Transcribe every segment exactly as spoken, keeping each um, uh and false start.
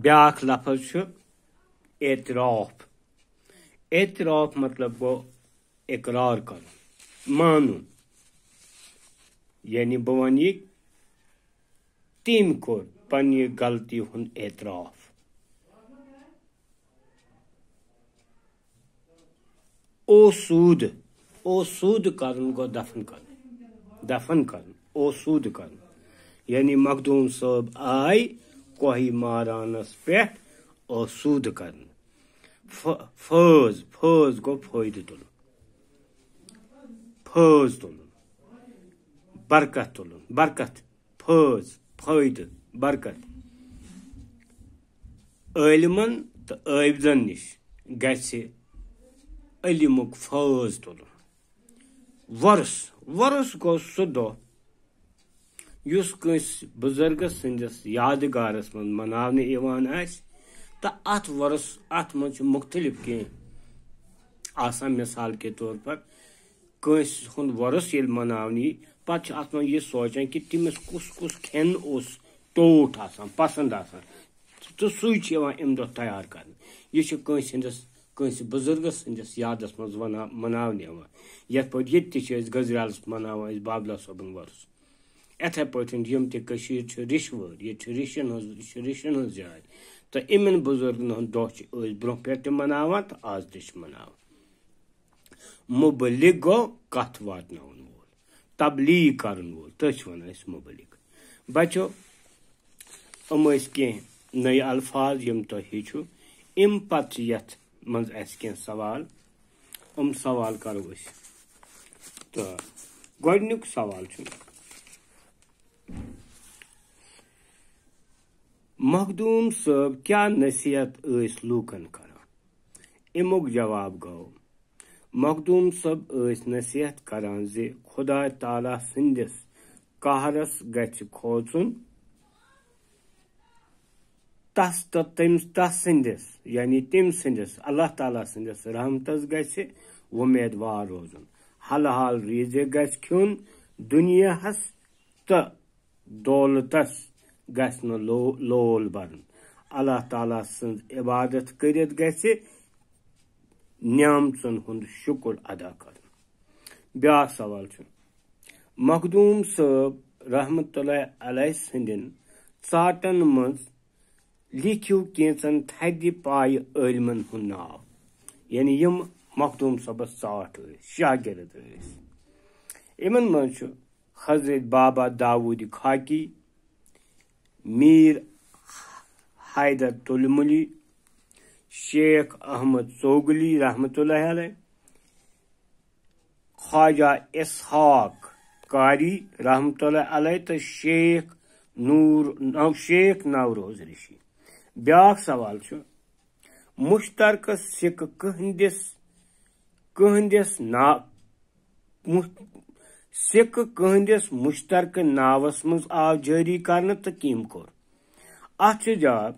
بیٛاکھ لفظ چھُ اعتراف۔ اعتراف مطلب گوٚو اقرار کرُن، مانُن۔ یعنی بہٕ وَنہٕ یہِ، تٔمۍ کوٚر پننہِ غلطی ہُنٛد اعتراف۔ اوسوٗدٕ، اوسوٗدٕ کرُن گوٚو دفن کرُن، دفن کرُن، اوسوٗدٕ کرُن۔ یعنی مخدوٗم صٲب آے کوہی مارانس پٮ۪ٹھ اوسوٗدٕ کرنہٕ۔ ف-، فٲض، فٲض گوٚو فٲیدٕ تُلُن، فٲض تُلُن، برکت تُلُن، برکت، فٲض، فٲیدٕ، برکت۔ عٲلمن تہٕ عٲبدن نِش گژھِ علمُک فٲض تُلُن۔ وۄرُس، وۄرُس گوٚو سُہ دۄہ یُس کٲنٛسہِ بُزرگس سٕنٛدِس یادگارس منٛز مناونہٕ یِوان آسہِ، تہٕ اتھ وۄرُس، اتھ منٛز چھِ مُختٔلِف کینٛہہ آسان۔ مثال کے طور پر، کٲنٛسہِ ہُنٛد وۄرُس ییٚلہِ مناونہٕ یی، پتہٕ چھِ اتھ منٛز یہِ سونٛچان کہِ تٔمِس کُس کُس کھٮ۪ن اوس ٹوٹھ آسان، پسنٛد آسان، تہٕ سُے چھُ یِوان امہِ دۄہ تیار کرنہٕ۔ یہِ چھُ کٲنٛسہِ ہٕنٛدِس، کٲنٛسہِ بُزرگس سٕنٛدِس یادس منٛز ونان، مناونہٕ یِوان۔ یتھ پٲٹھۍ ییٚتہِ تہِ چھِ أسۍ گزریالس مناوان أسۍ بابلا صٲبُن وۄرُس۔ یِتھے پٲٹھۍ یِم تہِ کٔشیٖر چھِ ریٚشہِ وٲرۍ، ییٚتہِ چھِ ریٚشن ہٕنٛز، یہِ چھِ ریٚشن ہٕنٛز جاے۔ تہٕ یِمن بُزرگن ہُنٛد دۄہ چھِ أسۍ برٛونٛہہ پٮ۪ٹھ تہِ مناوان تہٕ آز تہِ چھِ مناوان۔ مُبلِغ گوٚو کتھ واتناون وول، تبلیغ کرن وول، تٔتھۍ چھِ ونان أسۍ مُبلِغ۔ بچو، یِم ٲسۍ کینٛہہ نٔے الفاظ یِم تۄہہِ ہیٚچھِو۔ امہِ پتہٕ چھِ یتھ منٛز اسہِ کینٛہہ سوال، یِم سوال کرو أسۍ۔ تہٕ گۄڈنیُک سوال چھُ، مخدوٗم صٲب کیٛاہ نصیحت ٲسۍ لوٗکن کران؟ اَمیُک جواب گوٚو، مخدوٗم صٲب ٲسۍ نصیحت کران زِ خۄداے تعالیٰ سٕنٛدِس قہرس گژھِ کھوژُن، تس تہٕ تٔمۍ، تس سٕنٛدِس، یعنی تٔمۍ سٕنٛدِس، اللہ تعالیٰ سٕنٛدِس رحمتس گژھِ وۄمیدوار روزُن۔ حلال رِزق گژھِ کھیوٚن، دُنیاہس تہٕ دولتس گژھِ نہٕ لو-، لول برُن۔ اللہ تعالیٰ سٕنٛز عبادت کٔرِتھ گژھِ نعمژن ہُنٛد شُکر ادا کرُن۔ بیٛاکھ سوال چھُ، مخدوٗم صٲب رحمتہ اللہ علیہ سٕنٛدٮ۪ن ژاٹن منٛز لیکھِو کینٛژن تھدِ پایہِ عٲلمن ہُنٛد ناو، یعنی یِم مخدوٗم صٲبس ژاٹھ ٲسۍ، شاگرد ٲسۍ۔ یِمن منٛز چھُ حضرت بابا داوود خاکی، میر حیدر تلملی، شیخ احمد ژوگلی رحمتہ اللہ علیہ، خواجہ اسحاق قاری رحمتہ اللہ علیہ تہٕ شیخ نور، نو-، شیخ نوروز رشی۔ بیٛاکھ سوال چھُ، مشترکہٕ سکہٕ کٕہٕنٛدِس، کٕہٕنٛدِس نا-، مُ-، سکہٕ کٕہٕنٛدِس مشترکہٕ ناوس منٛز آو جٲری کرنہٕ تہٕ کٔمۍ کوٚر؟ اتھ چھُ جواب،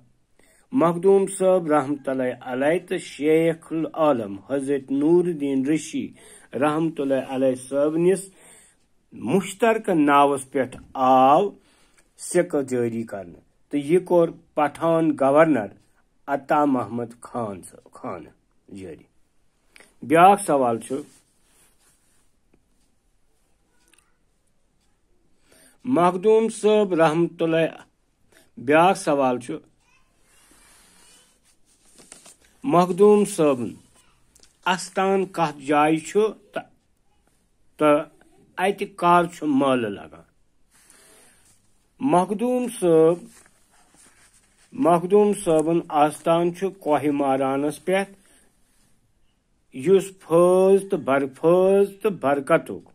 مخدوٗم صٲب رحمتہ اللہ علیہ تہٕ شیخ العالم حضرت نور الدین رشی رحمتہ اللہ علیہ صٲبنِس مشترکہٕ ناوس پٮ۪ٹھ آو سکہٕ جٲری کرنہٕ، تہٕ یہِ کوٚر پٹھان گورنر عطا محمد خان صٲب، خانہٕ جٲری۔ بیٛاکھ سوال چھُ، مخدوٗم صٲب رحمتہ اللہ، بیٛاکھ سوال چھُ، مخدوٗم صٲبُن استان کتھ جایہِ چھُ تہٕ، تہٕ اتہِ کر چھُ مٲلہٕ لگان؟ مخدوٗم صٲب، مخدوٗم صٲبُن آستان چھُ کوہ مارانس پٮ۪ٹھ، یُس فٲض تہٕ بر-، فٲض تہٕ برکتُک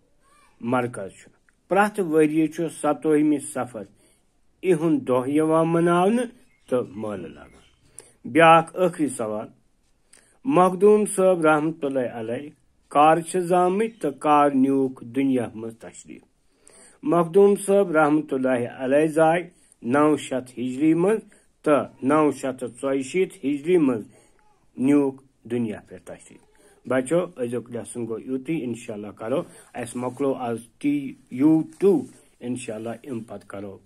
مرکز چھُ۔ پرٛٮ۪تھ ؤریہِ چھُ ستووُہمہِ صفر یِہُنٛد دۄہ یِوان مناونہٕ تہٕ مٲلہٕ لگان۔ بیٛاکھ ٲخری سوال، مخدوٗم صٲب رحمتہ اللہ علیہ کر چھِ زامٕتۍ تہٕ کر نیوٗکھ دُنیا منٛز تشریٖف؟ مخدوٗم صٲب رحمتہ اللہ علیہ زاے نو شیٚتھ ہجری منٛز تہٕ نو شیٚتھ تہٕ ژۄیہِ شیٖتھ ہجری منٛز نیوٗکھ دُنیا پٮ۪ٹھ تشریٖف۔ بچو، أزیُک lesson گوٚو یُتُے۔ انشاءاللہ کرو، اسہِ مۄکلو آز ٹی یوٗ ٹوٗ۔ انشاءاللہ امہِ پتہٕ کرو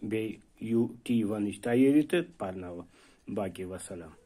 بیٚیہِ یوٗ ٹی ونٕچ تیٲری تہٕ پرناوو۔ باقی وسلام۔